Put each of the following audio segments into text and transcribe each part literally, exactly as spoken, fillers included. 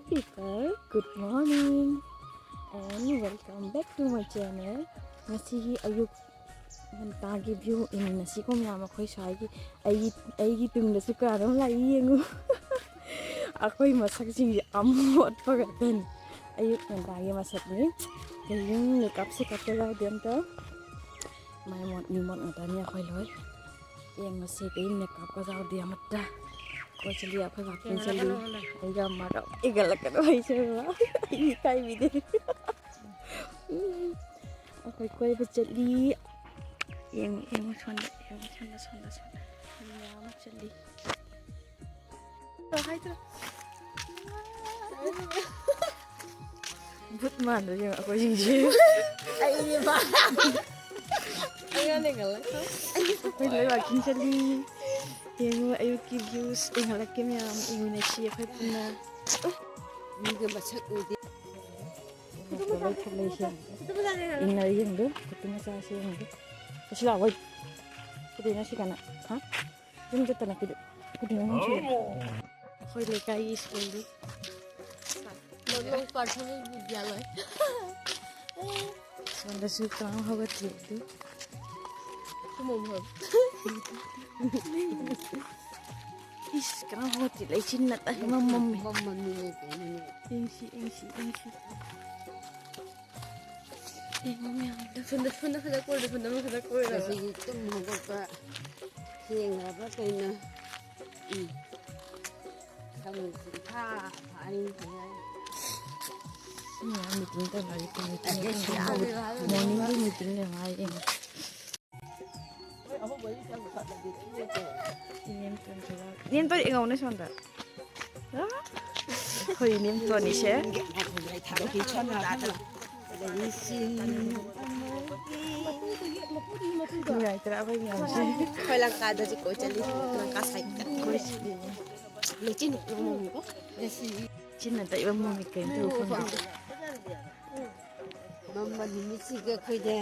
People, good morning and welcome back to my channel. ꯉꯁꯤꯒꯤ ꯑꯌꯨꯛ ꯉꯟꯇꯥꯒꯤ view ꯌꯦꯡꯃꯤꯟꯅꯁꯤꯀꯣ ꯃꯌꯥꯝ꯫ ꯑꯩꯈꯣꯏ ꯁ꯭ꯋꯥꯏꯒꯤ ꯑꯩꯒꯤ ꯑꯩꯒꯤ ꯇꯨꯡꯗꯁꯨ ꯀꯅꯥꯅꯣꯝ ꯂꯥꯛꯏ ꯌꯦꯡꯉꯨ꯫ ꯑꯩꯈꯣꯏ ꯃꯁꯛꯁꯤꯡꯁꯦ ꯑꯃꯣꯠꯄ ꯉꯥꯛꯇꯅꯤ꯫ ꯑꯌꯨꯛ ꯉꯟꯇꯥꯒꯤ ꯃꯁꯛꯅꯤ꯫ ꯀꯩꯅꯣ ꯃꯦꯀꯞꯁꯦ ꯀꯛꯇ ꯌꯥꯎꯗꯦ ꯑꯝꯇ꯫ ꯃꯥꯏ ꯃꯣꯠ ꯃꯤ ꯃꯣꯠ ꯉꯥꯛꯇꯅꯤ ꯑꯩꯈꯣꯏ ꯂꯣꯏ꯫ ꯌꯦꯡꯉꯁꯤ ꯀꯩ ꯃꯦꯀꯞꯀ ꯌꯥꯎꯗꯦ ꯑꯃꯠꯇ꯫ ꯑꯩꯈꯣꯏ ꯆꯠꯂꯤ ꯑꯩꯈꯣꯏ ꯋꯥꯛꯀꯤꯡ ꯆꯠꯂꯤ꯫ ꯑꯩꯒ ꯃꯔꯛ ꯏꯒꯠꯂꯛꯀꯅꯨ ꯍꯩꯖꯔꯕ꯫ ꯑꯩ ꯏꯀꯥꯏꯕꯤꯗꯦ꯫ ꯎꯝ꯫ ꯑꯩꯈꯣꯏ ꯀꯣꯏꯕ ꯆꯠꯂꯤ꯫ ꯌꯦꯡꯉꯨ ꯌꯦꯡꯉꯨ ꯁꯣꯝꯗ ꯌꯦꯡꯉꯨ ꯁꯣꯝꯗ ꯁꯣꯝꯗ ꯁꯣꯝꯗ꯫ ꯃꯤ ꯃꯌꯥꯝ ꯑꯃ ꯆꯠꯂꯤ꯫ ꯍꯥꯏꯗ꯭ꯔꯣ? ꯚꯨꯠ ꯃꯥꯟꯗ꯭ꯔꯣ ꯌꯦꯡꯉꯣ ꯑꯩꯈꯣꯏꯁꯤꯡꯁꯦ꯫ ꯑꯩꯅꯦꯕ꯫ ꯑꯩꯉꯣꯟꯗ ꯉꯜꯂꯛꯈ꯭ꯔꯣ꯫ ꯑꯩꯈꯣꯏ ꯂꯣꯏ ꯋꯥꯛꯀꯤꯡ ꯆꯠꯂꯤ꯫ ꯌꯦꯡꯉꯨ ꯑꯌꯨꯛꯀꯤ views ꯌꯦꯡꯍꯜꯂꯛꯀꯦ ꯃꯌꯥꯝ ꯌꯦꯡꯃꯤꯟꯅꯁꯤ ꯑꯩꯈꯣꯏ ꯄꯨꯟꯅ꯫ ꯃꯤꯒ ꯃꯁꯛ ꯎꯗꯦ꯫ ꯂꯣꯏ ꯊꯣꯛꯂꯛꯏꯁꯦ꯫ ꯏꯟꯅꯔꯤ ꯌꯦꯡꯗꯨ ꯀꯨꯇꯨ ꯃꯆꯥꯁꯦ ꯌꯦꯡꯗꯨ꯫ ꯑꯁꯤ ꯂꯥꯛꯑꯣ꯫ ꯀꯩꯗꯧꯅꯣ ꯁꯤ ꯀꯥꯟꯅ? ꯍꯥ? ꯌꯨꯝ ꯆꯠꯇꯅ ꯀꯩꯗꯧ-, ꯀꯩꯗꯧꯅꯣ ꯅꯪꯁꯨ? ꯑꯩꯈꯣꯏ ꯂꯩꯀꯥꯏꯒꯤ ꯁ꯭ꯀꯨꯜꯗꯨ꯫ ꯃꯅꯣ ꯄ꯭ꯔꯥꯊꯃꯤꯛ ꯕꯤꯗ꯭ꯌꯥꯂꯣꯏ꯫ ꯁꯣꯝꯗꯁꯨ ꯀꯅꯥꯝ ꯍꯧꯒꯠꯇ꯭ꯔꯤ ꯑꯗꯨ꯫ ꯀꯨꯃꯝ ꯍꯧ꯫ ꯏꯁ, ꯀꯅꯥꯝ ꯍꯧꯒꯠꯇ꯭ꯔꯤ, ꯂꯩꯆꯤꯟꯅ ꯇꯥꯏ, ꯃꯝ ꯃꯝꯃꯤ꯫ ꯃꯝ ꯃꯝꯃꯤꯅꯦ ꯀꯩꯅꯣꯅꯦ꯫ ꯌꯦꯡꯁꯤ, ꯌꯦꯡꯁꯤ, ꯌꯦꯡꯁꯤ꯫ ꯌꯦꯡꯉꯣ ꯃꯌꯥꯝꯗꯣ꯫ ꯐꯨꯟꯗ, ꯐꯨꯟꯗ ꯐꯖ ꯀꯣꯏꯔꯣ, ꯐꯨꯟꯗ ꯐꯖ ꯀꯣꯏꯔꯣ꯫ ꯉꯁꯤꯒꯤ ꯇꯨꯝ ꯍꯧꯒꯠꯄ ꯊꯦꯡꯉꯕ ꯀꯩꯅꯣ? ꯎꯝ꯫ ꯁꯝꯁꯤ ꯏꯐꯥ ꯐꯥꯔꯤ꯫ ꯃꯌꯥꯝ meeting ꯇꯧꯅꯔꯤ, meeting ꯇꯧꯅꯔꯤ꯫ Morning ꯒꯤ meeting ꯅꯦ ꯃꯥ ꯌꯦꯡꯉꯣ꯫ ꯏꯅꯦꯝꯇꯣꯟꯁꯨ ꯌꯥꯎꯔꯤ꯫ ꯏꯅꯦꯝꯇꯣꯟ ꯌꯦꯡꯉꯧꯅꯦ ꯁꯣꯝꯗ꯫ ꯑꯥ! ꯑꯩꯈꯣꯏ ꯏꯅꯦꯝꯇꯣꯟꯅꯤꯁꯦ꯫ ꯅꯨꯡꯉꯥꯏꯇ꯭ꯔꯥ ꯑꯩꯈꯣꯏ ꯃꯌꯥꯝꯁꯦ? ꯑꯩꯈꯣꯏ ꯂꯪꯀꯥꯗꯁꯨ ꯀꯣꯏ ꯆꯠꯂꯤ꯫ ꯂꯪꯀꯥ side ꯇ꯫ ꯂꯩꯆꯤꯟ ꯃꯃꯤꯀꯣ꯫ ꯂꯩꯆꯤꯟꯅ ꯇꯛꯏꯕ ꯃꯃꯤ ꯀꯩꯅꯣ ꯇꯧꯕ ꯈꯪꯗꯦ꯫ ꯃꯝꯕ ꯅꯨꯃꯤꯠꯁꯤꯒ ꯑꯩꯈꯣꯏꯗ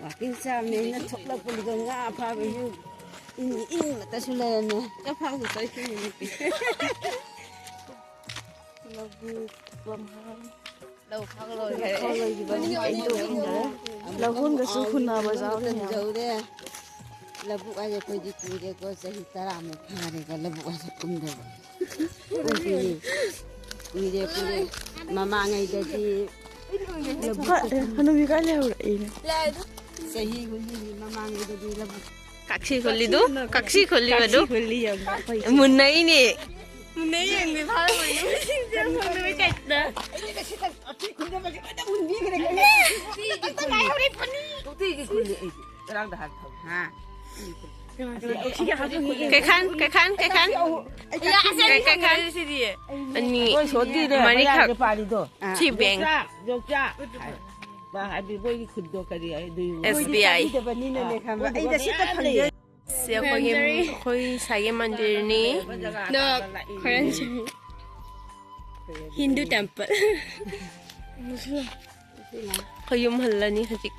ꯋꯥꯛꯀꯤꯡ ꯆꯥꯕꯅꯦꯅ ꯊꯣꯛꯂꯛꯄꯗꯨꯗ ꯉꯥ ꯐꯥꯕꯁꯨ ꯏꯪ ꯏꯪ ꯉꯥꯛꯇꯁꯨ ꯂꯩꯔꯝꯃꯦ꯫ ꯉꯥ ꯐꯥꯕꯁꯨ ꯆꯠꯈꯤꯕꯅꯤ ꯅꯨꯄꯤ꯫ ꯂꯧꯕꯨꯛ, ꯂꯝꯍꯥꯡ꯫ ꯂꯧ ꯈꯥꯎ ꯂꯣꯏꯈꯔꯦ꯫ ꯈꯥꯎ ꯂꯣꯏꯈꯤꯕꯅꯤ꯫ ꯑꯩꯗꯣ ꯈꯪꯗꯔꯦ꯫ ꯂꯧꯍꯣꯟꯒꯁꯨ ꯍꯨꯟꯅꯕ ꯌꯥꯎꯔꯤꯅꯦ꯫ ꯃꯇꯝ ꯌꯧꯔꯦ꯫ ꯂꯧꯕꯨꯛ ꯍꯥꯏꯁꯦ ꯑꯩꯈꯣꯏꯗꯤ ꯀꯨꯏꯔꯦꯀꯣ, ꯆꯍꯤ ꯇꯔꯥꯃꯨꯛ ꯐꯥꯔꯦꯀꯣ ꯂꯧꯕꯨꯛ ꯍꯥꯏꯁꯦ ꯀꯨꯝꯗꯕ꯫ ꯀꯨꯏꯔꯦ, ꯀꯨꯏꯔꯦ, ꯀꯨꯏꯔꯦ꯫ ꯃꯃꯥꯡꯉꯩꯗꯗꯤ ꯍꯅꯨꯕꯤ ꯀꯥꯏ ꯂꯩꯍꯧꯔꯦ? ꯆꯍꯤ ꯍꯨꯝꯐꯨꯒꯤ ꯃꯃꯥꯡꯉꯩꯗꯗꯤ ꯂꯧꯕꯨꯛ ꯀꯛꯁꯤ ꯈꯣꯜꯂꯤꯗꯨ? ꯀꯛꯁꯤ ꯈꯣꯜꯂꯤꯕꯗꯨ? ꯀꯛꯁꯤ ꯈꯣꯜꯂꯤ ꯌꯥꯝ ꯀꯛꯄꯩ꯫ ꯃꯨꯟꯅꯩꯅꯦ꯫ ꯃꯨꯟꯅꯩ ꯌꯦꯡꯕꯤ ꯐꯥꯔꯕꯅꯤ꯫ ꯅꯨꯡꯇꯤꯒꯤ ꯈꯨꯜꯂꯤ ꯑꯩꯗꯤ꯫ ꯉꯔꯥꯡꯗ ꯍꯥꯟꯅ ꯊꯝꯃꯤ꯫ ꯍꯥ? ꯀꯩꯈꯥꯟ, ꯀꯩꯈꯥꯟ, ꯀꯩꯈꯥꯟ꯫ ꯀꯩ, ꯀꯩꯈꯥꯟ? ꯑꯅꯤ꯫ ꯍꯣꯏ, ꯁꯣꯗꯤꯅꯦ, ꯃꯔꯤꯈꯛ꯫ ꯃꯌꯥꯝꯒꯤ ꯄꯥꯜꯂꯤꯗꯣ꯫ ꯁꯤ ꯕꯦꯡ꯫ ꯌꯣꯡꯆꯥꯛ, ꯌꯣꯡꯆꯥꯛ꯫ ꯃꯥ ꯍꯥꯏꯗꯤ ꯃꯣꯏꯒꯤ ꯈꯨꯟꯗꯣ ꯀꯔꯤ ꯍꯥꯏꯗꯣꯏꯅꯣ? ꯑꯦꯁ ꯕꯤ ꯑꯥꯏ꯫ ꯈꯪꯗꯕꯅꯤꯅꯅꯦ, ꯈꯪꯕ꯭ꯔꯥ? ꯑꯩꯅ ꯁꯤꯠꯇ ꯐꯪꯗꯦ꯫ ꯁꯤ ꯑꯩꯈꯣꯏꯒꯤ, ꯑꯩꯈꯣꯏ ꯏꯁꯥꯒꯤ ꯃꯟꯗꯤꯔꯅꯤ꯫ ꯅꯣ, ꯈꯣꯏꯔꯝꯖꯔꯤ꯫ ꯍꯤꯟꯗꯨ ꯇꯦꯝꯄꯜ꯫ ꯑꯩꯈꯣꯏ ꯌꯨꯝ ꯍꯜꯂꯅꯤ ꯍꯧꯖꯤꯛ꯫